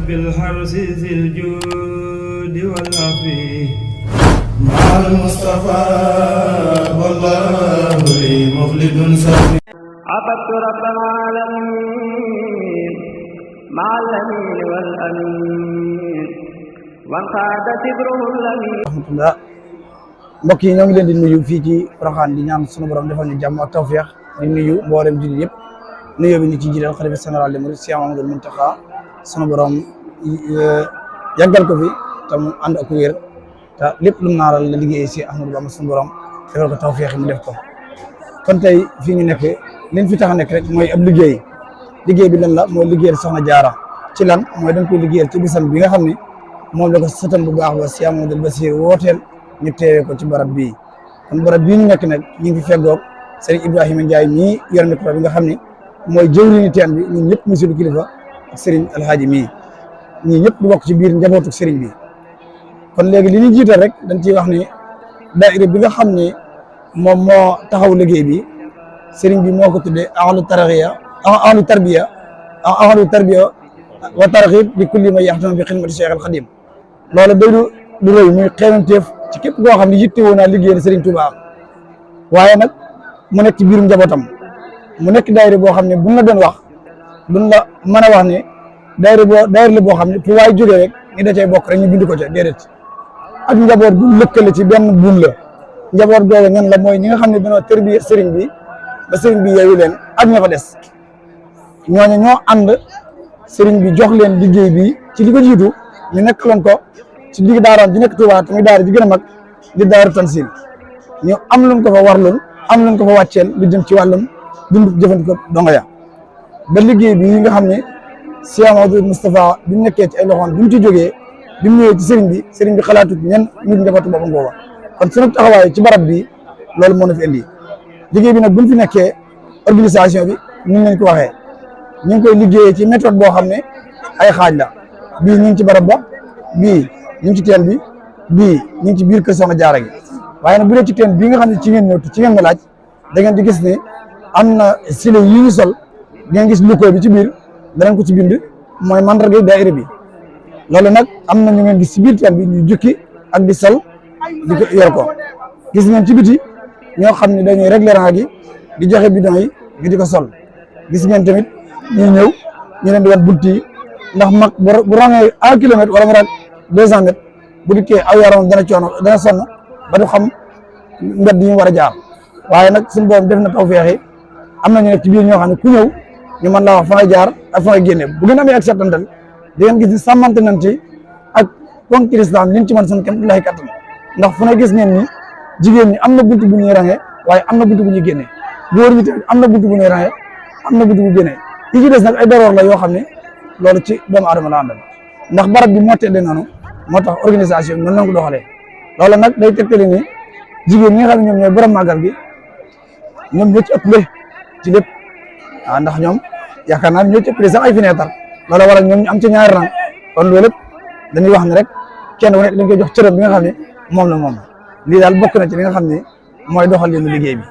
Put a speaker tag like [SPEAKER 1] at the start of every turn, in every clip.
[SPEAKER 1] بالحرس ذي الجود والعفو
[SPEAKER 2] مع المصطفى والله لي مخلد سفي
[SPEAKER 3] عبدت رب العالمين مع الأمين والأمين وانقاد سبره الأمين.
[SPEAKER 4] alhamdulilah mbokk yi ñoo ngi leen di nuyu fii ci Porokhane di ñaan sunu borom defal ñu jàmm ak tawféex di nuyu mboolem jullit yëpp nuyoo bi ñu ci jiital xalifa général des mourides Cheikh Mamadou Mountakha sunu borom yàggal ko fi te mu ànd ak wér te lépp lu mu naaral la liggéey si Ahmadou Bamba sunu borom defal ko tawféex mu def ko. kon tey fii ñu nekk liñ fi tax a nekk rek mooy ab liggéey bi lan la mooy liggéeyal Soxna Jaara ci lan mooy dañ koy liggéeyal ci bisam bi nga xam ne moom la ko sëtam bu baax ba Cheikh Mamadou Bassir wooteel ñu teewee ko ci barab bii kon barab bii ñu nekk nag ñu ngi fi feggoog Serigne Ibrahima Ndiaye mii yor micro bi nga xam ne mooy jëwriñu teen bi ñun ñëpp monsieur le kilifa ak Serigne Alhaaji mii ñii ñëpp di bokk ci biir njabootu Serigne bi kon léegi li ñu jiital rek dañ ciy wax ni daayira bi nga xam ne moom moo taxaw liggéey bi Serigne bi moo ko tuddee ahlu tarbiya wa targhib bi kulli ma yaxtama bi xidmati Cheikh al Khadim loolu day du rëy muy xeemanteef ci képp koo xam ne yitte woon naa liggéeyal Serigne Touba waaye nag mu nekk ci biirum njabootam mu nekk daayira boo xam ne buñ la doon wax duñ la mën a wax ne daayira la boo xam ne fu waay jógee rek ñu da cay bokk rek ñu bind ko ca déedéet ak njaboot bu lëkkale ci benn buum la njaboot googu ñan la mooy ñi nga xam ne dañoo tërbiya Serigne bi ba Serigne bi yeewu leen ak ña fa des ñooñu ñoo ànd Serigne bi jox leen liggéey bi ci li ko jiitu ñu nekkaloon ko ci digg daaraam ji nekk Touba te muy daara ji gën a mag di daaru Tansil ñu am luñ ko fa warlul am luñ ko fa wàcceel lu jëm ci wàllum dund jëfandikoo donga ya ba liggéey bi nga xam ne Cheikh Mamadou Moustapha bi mu nekkee ci ay loxoom bi mu ci jógee bi mu ñëwee ci Serigne bi xalaatut ñen nit njabootu boppam booba kon sunu taxawaay ci barab bi loolu moo na fi indi liggéey bi nag buñ fi nekkee organisation bi ni ñu leen ko waxee ñu ngi koy liggéeyee ci méthode boo xam ne ay xaaj la bii ñu ngi ci barab ba bii ñu ngi ci teen bi bii ñu ngi ci biir kër Soxna Jaara gi waaye nag bu dee ci teen bii nga xam ne ci ngeen ñëw ci ngeen ma laaj da ngeen di gis ne am na sile yi ñu sol di ngeen gis lukkoo bi ci biir danañ ko ci bind mooy mandarga daayira bi loolu nag am na ñu ngeen gis ci biir teen bi ñu jukki ak di sol di ko yor ko gis ngeen ci biti ñoo xam ne dañuy régler rang gi di joxe bidon yi ñu di ko sol gis ngeen tamit ñuy ñëw ñu leen di wan bunt yi ndax mag bu rangee 1 kilomètre wala mu rang 200 mètres bu dikkee aw yaram dana sonn ba du xam mbedd yi mu war a jaar waaye nag suñu boobu def na tawfeex yi am na ñu nekk ci biir ñoo xam ne ku ñëw ñu mën laa wax fa ngay jaar ak fa ngay génne bu ngeen amee ak settantal di ngeen gis ni sàmmante nañ ci ak ponk l'islam liñ ci mën suñu kéem lay kattan ndax fu ne gis ngeen ni jigéen ñi am na buntu bu ñuy rangee waaye am na buntu bu ñuy génne góor ñi tamit am na buntu bu ñuy rangee am na buntu bu génne yi ci des nag ay doroor la yoo xam ne loolu ci doomu aadama la àndal ndax barab bi moo tedde noonu moo tax organisation bi noonu la ko doxalee loolu nag day tegtale ni jigéen ñi nga xam ne ñoom ñooy borom màggal gi ñoom ñoo ci ëppale ci lépp waaw ndax ñoom yaakaar naa ñoo ci ëppale sax ay fenêtre loolu waral ñoom ñu am ci ñaari rang kon loolu lépp dañuy wax ne rek kenn ku nekk dañ koy jox cërëm bi nga xam ne moom la moom lii daal bokk na ci li nga xam ne mooy doxal leen liggéey bi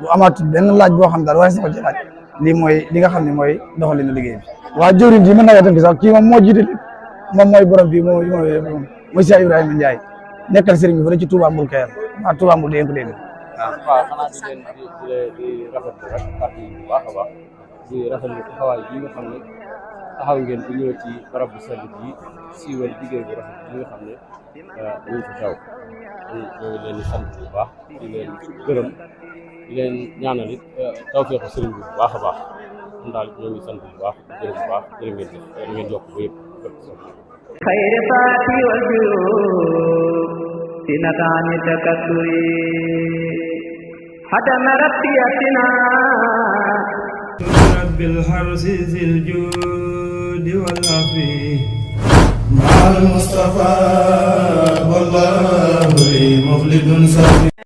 [SPEAKER 4] bu amaatu benn laaj boo xam daal waaye sax ko ci laaj lii mooy li nga xam ne mooy doxal leen liggéey bi waa jëwriñ ji mën na tënk sax kii moom moo jiite moom mooy borom fii mooy Cheikh Ibrahima Ndiaye nekkal sëriñ bi fa ci Touba Mboul Kayar waa Touba Mboul dégg ko dégg
[SPEAKER 5] waaw xanaa di rafetlu rek parti bu baax a baax di rafetlu taxawaay bi nga xam ne taxaw ngeen bu ñëw ci barab bu sell bi siiwal liggéey bu rafet bi nga xam ne ñu fi xew ñoo ngi leen di sant bu baax di leen gërëm di leen ñaanal it tawfeexu sëriñ bi bu baax a baax kon daal ñoo ngi sant bu baax di gërëm bu baax jërë ngeen jëf ngeen jokk ba yëpp
[SPEAKER 3] خير فاتي والجيوب سنتان تكسري حتم ربي أتنا
[SPEAKER 1] بالحرس ذي الجود والعفو
[SPEAKER 2] مع المصطفى والله لي مخلد سفي